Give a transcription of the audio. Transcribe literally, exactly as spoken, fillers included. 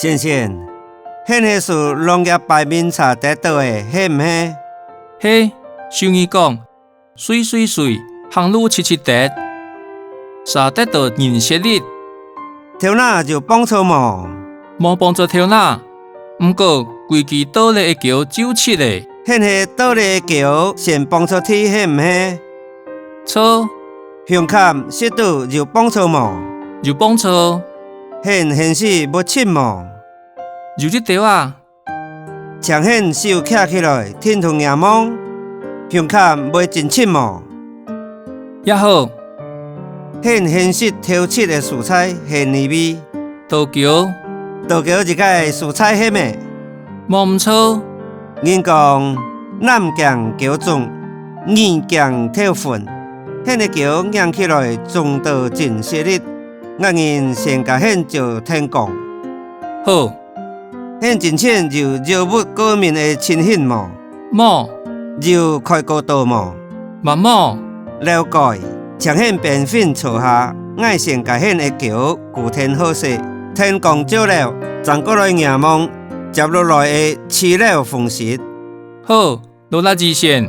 先生，你係受農業白明茶跌倒个，係毋係？係，秀義講， 碎碎碎，行路直直跌，嗄跌到人食力。頭那有幫助無？無幫助頭那，毋過歸支倒了个橋就直咧。你係倒了个橋先幫助地係毋係？著。胸坎實在有幫助無？有幫助。你現時會直無？有一兜仔。 請你手擎起來，定定䀴望，胸坎會真直無？也好。你現時頭直个所在係哪位？倒橋。倒橋這个所在係無？無毋著。人講，男驚橋重，女驚頭昏。你个橋䀴起來重到真食力，𠊎人先佮你照電光。好。 你進前有藥物過敏个情形無？無。有開過刀無？嘛無。了解，請你平平坐下，𠊎先佮你个橋固定好勢，電光照了，正過來䀴望接落來个治療方式。好，勞力醫生。